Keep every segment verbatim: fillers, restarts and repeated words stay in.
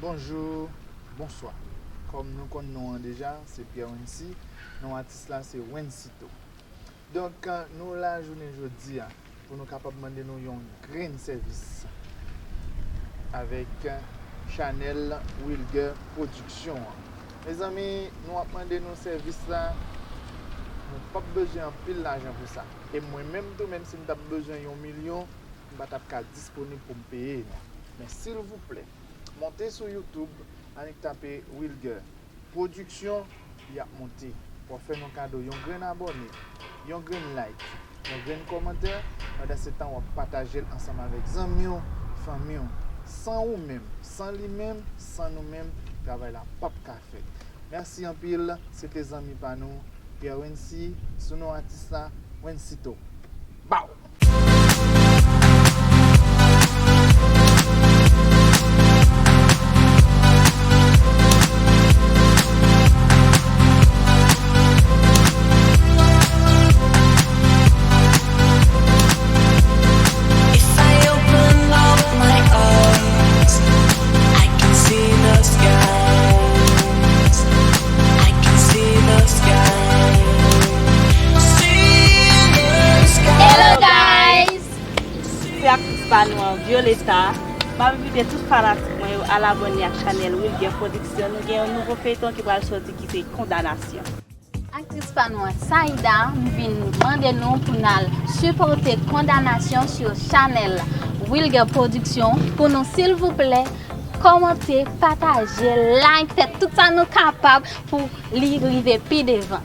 Bonjou, bonswa. Kòm nou konn non an deja, se Pierre Wency. Non atis la se Wencito. Donk, nou la jounen jodi a pou nou kapab mande nou yon grenn sèvis avèk chanèl Wilger Production an. Mezanmi, nou ap mande nou sèvis la, nou p ap bezwen anpil lajan pou sa. E mwen menm tou, menm si m t ap bezwen yon milyon, m pa t ap ka disponib pou m peye nou. Men silvouplè, monte sou YouTube, annik tape Wilger Production, y ap monte. W ap fè nou kado yon grenn abòne, yon grenn like, yon grenn kòmantè. Pandan se tan, w ap pataje l ansanm avèk zanmi w, fanmi w. San ou menm, san li menm, san nou menm, travay la p ap ka fèt. Mèsi anpil, se te zanmi pa nou, Pierre Wency, sou non atis la, Wencito. Bow! If I open up my eyes, I can see the skies. I can see the skies. See the skies. Hello guys! Se aktris pa nou an, Violeta. M ap envite tout fanatik mwen yo al abòne ak chanèl Wilger Production. Nou gen yon nouvo feyton ki pral sòti ki se Kondanasyon. Aktris pa nou an, Saïda, m vin mande nou pou n al sipòte Kondanasyon sou chanèl Wilger Production pou nou, silvouplè, kòmante, pataje, like, fè tout sa nou kapab pou li rive pi devan.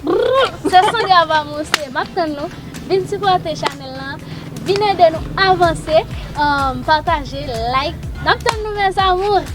Brrr, se Sandra Vamos, m ap tann nou. Vin sipòte chanèl lan, vin ede nou avanse, um, pataje, like. N ap tann nou, mes amours.